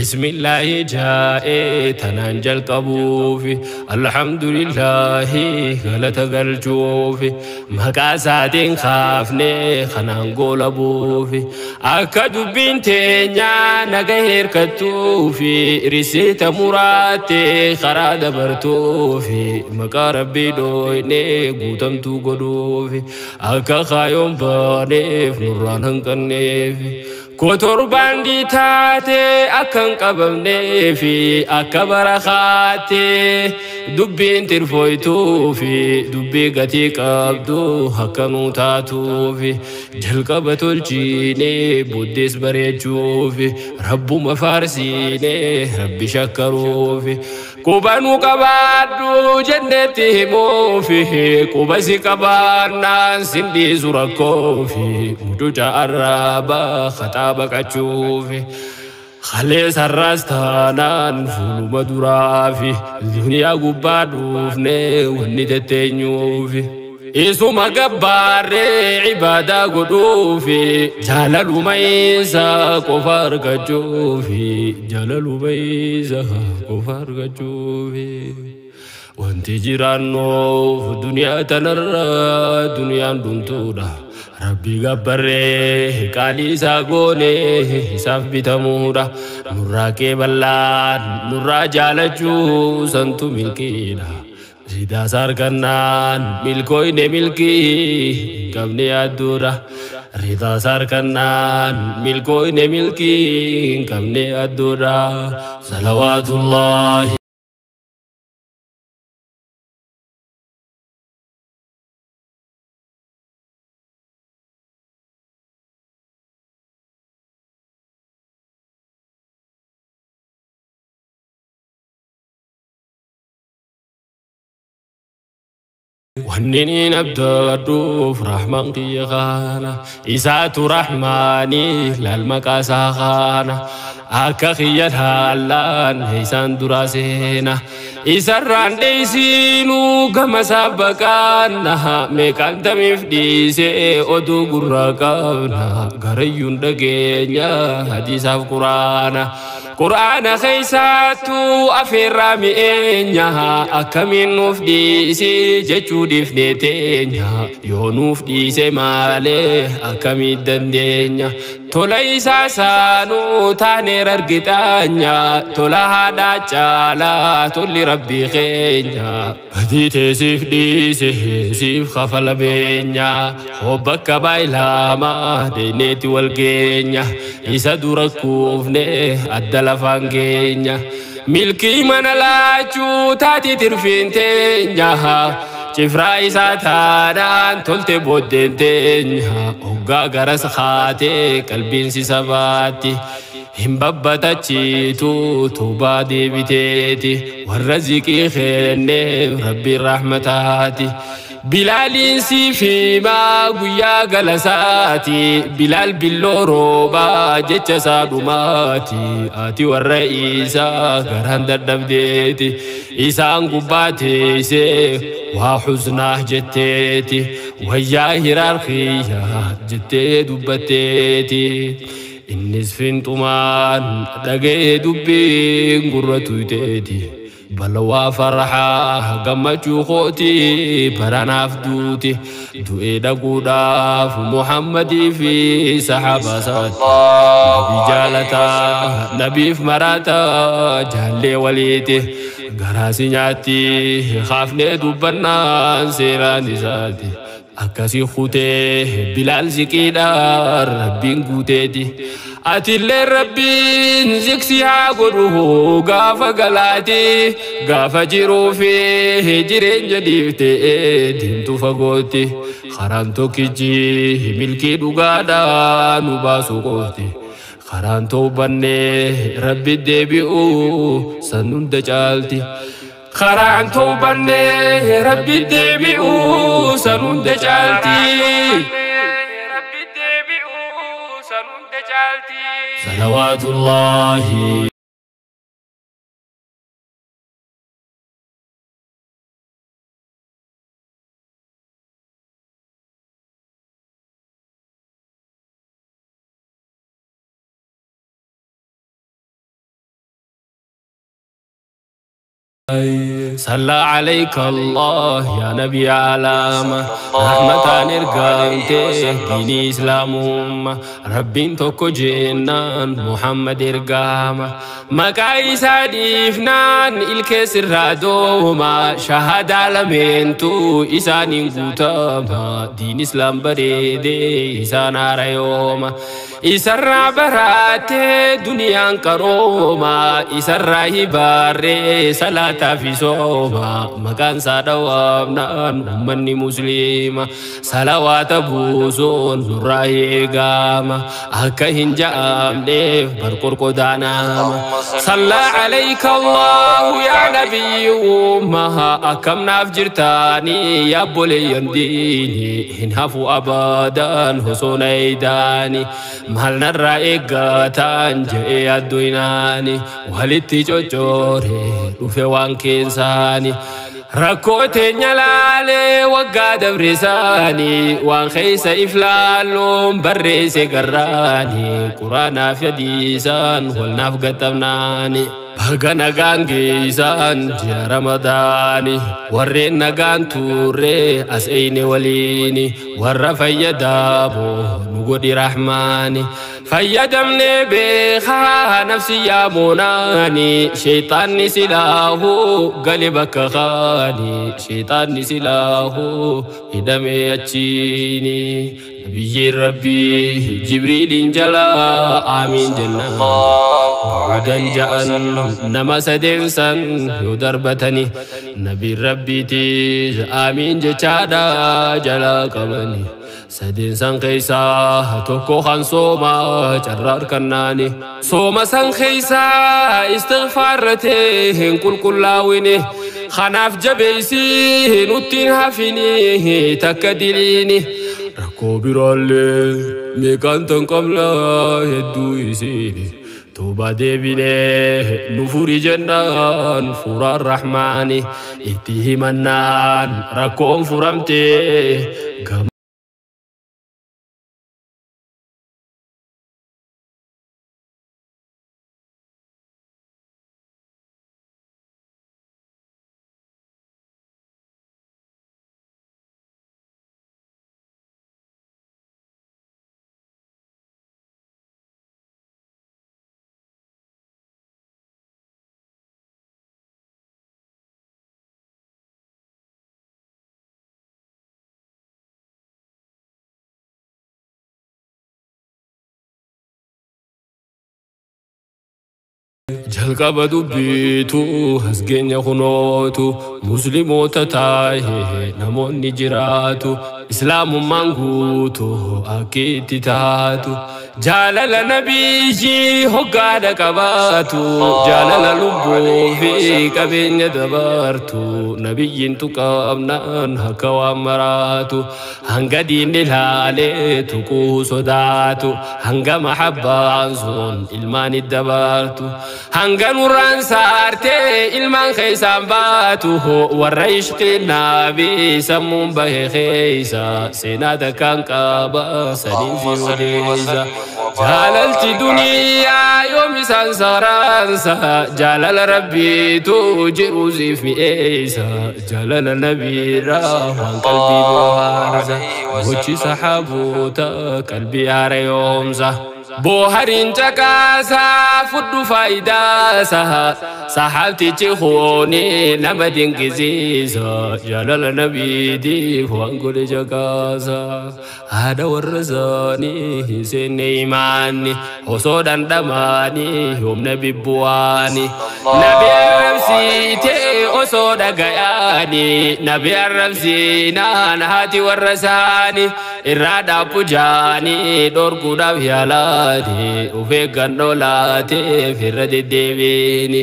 Bismillaahi jaa'ee tanaan jalqabuufi alhamdulillaahi galata galchuufi maqaa isaatiin kaafnee kanaan goolabuufi akka dubbiin teenyaa naga hirkattuufi riseeta muraattee karaa dabartuufi maqaa rabbii dhooynee guutamtuu godhuufi akka kaayoon baaneef nurraan hanqanneefi. Kotorbaan taate akka hin qabamneefi akka barakaate dubbiin tirfooytuufi dubbii gatii qabdu akka nuu taatuufi jalqaba tolchiinee booddees bareechuufi rabbuma faarsiinee rabbi shakkaruufi quba nu qabaadhu jenneetti himuufi quba si qabaannaan sin dhiisu rakkoofi mucuca arraabaa xaxaa baqachuufi Kalee sararaas taanaan fuuluma duraafi duniyaa gubbaa dhuufnee wanni tetteenyuufi. Isuma gabbaarree ibaadaa godhuufi jaalaluma isaa qofa argachuufi jaalaluma isaa qofa argachuufi. Wanti jiraannuuf duniyaa tanarra duniyaan dhumtuudha. Rabbi gabbarree qaalii isaa goonee isaaf bitamuudha. Nurraa qeeballaan nurraa jaalachuu santu milkiidha. Siidaas harkannaan milkooyne milkii hin qabne yaadduudha. Ridaas harkannaan milkooyne milkii hin qabne yaadduudha. Salawaatullaahi. Wanni niin abdadhuuf rahmaan kiyya kaana isaatu rahmaanii laal maqaa isaa kaana akka kiyya laallaan isaan duraa seena isarraan dheeysiinuu gama isaa baqaanna meeqaan tamiif dhiisee oduu gurraa qabna garayyuun dhageenya hadiisaaf quraana. Quraana keessaattuu afeerraa mi'eenya akkamiin nuuf dhiisi jechuu dhiifnee teenya yoo nuuf dhiise maalee akkamiin dandeenya tola isaa saanuu taaneer argitaanya tola haadhaa caalaa tolli rabbii keenya badii teessiif dhiise siif kafala beenya hobbakka baay'ilaamaa deeneeti wal geenya isa dura kuufne adda lafaan keenya milkii mana laachuu taati tirfiin teenya cifraa isaa taanaan tolte booddeen teenya hoggaa garas haatee qalbiin si sabaatti hin babbatachiitu tuubaa deebiteeti warra ziqii kenneef rabbiin rahmataati. Bilaaliin siif himaa guyyaa galasaati Bilaal billoo roobaa jecha isaa dhumaati ati warra isaa garaan dadhabdeeti isaan gubbaa teessee waa xuznaa jetteeti wayyaa hiraarkiyyaa jettee dubbatteeti. Innis finxumaan dhaga'ee dubbiin gurra tuyteeti. Balawaa farxaa gammachuu kooti baranaaf duuti du'ee dhaquudhaaf Muhammadii fi saxaabaa isaati. Nabii jaalataa nabiif maraataa jaallee waliiti garaasi nyaatti kaafnee dubbannaan seeraan isaati. Akkasii kutee Bilaal siqiidhaan rabbiin guuteeti. Atillee rabbiin ziksi haa godhu gaafa galaati gaafa jiruu fi jireenya dhiiftee deemtu fagootti karaan tokkichi milkii dhugaadhaa nu baasu qofti. Karaan toobannee rabbi deebi'uu san hunda caalti. Karaan toobannee rabbi deebi'uu san hunda caalti. Salawaatullaahi. صلى عليك الله يا نبي علامة رحمة إرقامته دين إسلام ربين توكو جنان محمد إرقامة مكايس ديفنان الكسر رادوما شهادة لمنتو إسان قوتاما دين إسلام بريدي إسان عريوما إسر براتي دنيا كروما إسر راهباري صلاة في صوما مكان سادوامنا أمني مسلمة صلوات بوزون نراهي قاما أكهن جام ليف برقر قدانا صلى عليك الله يا نبي أمها أكم نفجرتاني يا بولي ينديني هنهفو أبدا حسون ايداني مال نرى إقاتان جئي الدويناني والتي جوجوري وفي وانكينساني ركوتي نلالي وقاد برساني وان خيس إفلالون بريسي قراني قرانا في ديسان والناف قتبناني Baga nagaan geessan ji'a Ramadaani warreen nagaan turre as eyne waliini warra fayyadamu nu godhi Rahmaani fayyadamne beekaa nafsi yaamunaani shayxaanni silaahu gale bakka kaani shayxaanni silaahu hidhamee achiini nabiyyiin Rabbii Jibriiliin jalaa aamiin jennaan بعدن جاءن نما سدين سن يدربتني نبي ربي تيج آمين جتادا جلا قبني سدين سن قيسا توكو خان سوما جرار كناني سوما سن خيسا استغفارته كل كلاويني خناف جبيسي نتين هفيني تكدليني ركو برالي ميكان تنقبلا هدو يسيني توبة ديبيني نفوري جنان فورا الرحمن اتيه منان ركوم فرمتي. Jalqaba dubbiitu hasgeenya kunootu musliimoota taa'ee namoonni jiraatu islaamummaan guutu akka itti taatu jaalala nabiyyi hoggaadha qabaatu jaalala lubbuu fi qabeenya dabartu nabiyyiin tuqamnaan akka waan maraatu hanga diinni laalee tuquu sodaatu hanga mahabbaan sun ilmaan dabartu hanga nurraan saartee ilmaan keessaan baatu warra ishqii nabii sammuun bahe keessa seenaa takkaan qaba saniin si odeessa jaalalti duniyaa yoom isaan saaraansa jaalala rabbiitu jiru siif mi'eessa jaalala nabiirraa waan qalbii bohaarsa gochi saxaaboota qalbii haarayoomsa. Boharin caqaasa fudhu faayidaasa saxaabtichi hooni nama dinqisiisa jaalala nabiitiif waan godhe caqaasa haadha warra isaanii hin seenne imaanni osoo dhandhamaanii yoomna bibbu'aani nabi arrabsiitee osoo dhagayaani nabi arrabsiinaan haati warra isaanii irraa dhaabbu jaanii dhorkuudhaaf yaalaa of eeggannoo laateef irra deddeebiini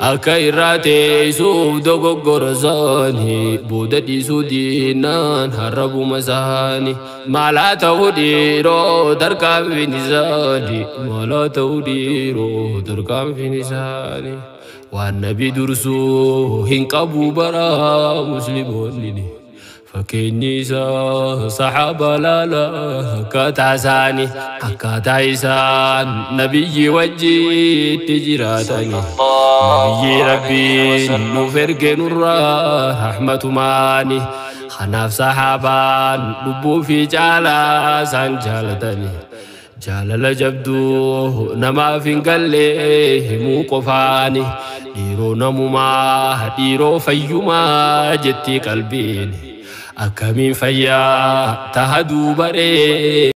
akka irraa teessuuf dogoggora isaanii booda dhiisuu diinaan harrabuma isaanii maalaa ta'uu dhiiroo tarkaanfiin isaanii maalaa ta'uu dhiiroo tarkaanfiin isaanii waan nabi dursuu hin qabu bara musliimoonni. Fakkeenyi isaa saxaaba laala akkaataa isaanii, akkaataa isaan nabiyyi wajjitti jiraatani. Nabiyyi Rabbiin nuuf erge nurraa rahmatumaani. Kanaaf saxaabaan lubbuu fi caalaa isaan jaalatani. Jaalala jabduu namaaf hin galle himuu qofaani. Dhiiroo namumaa, dhiiroo fayyumaa jetti qalbiin. Akkamiin fayyaa taha duubaree.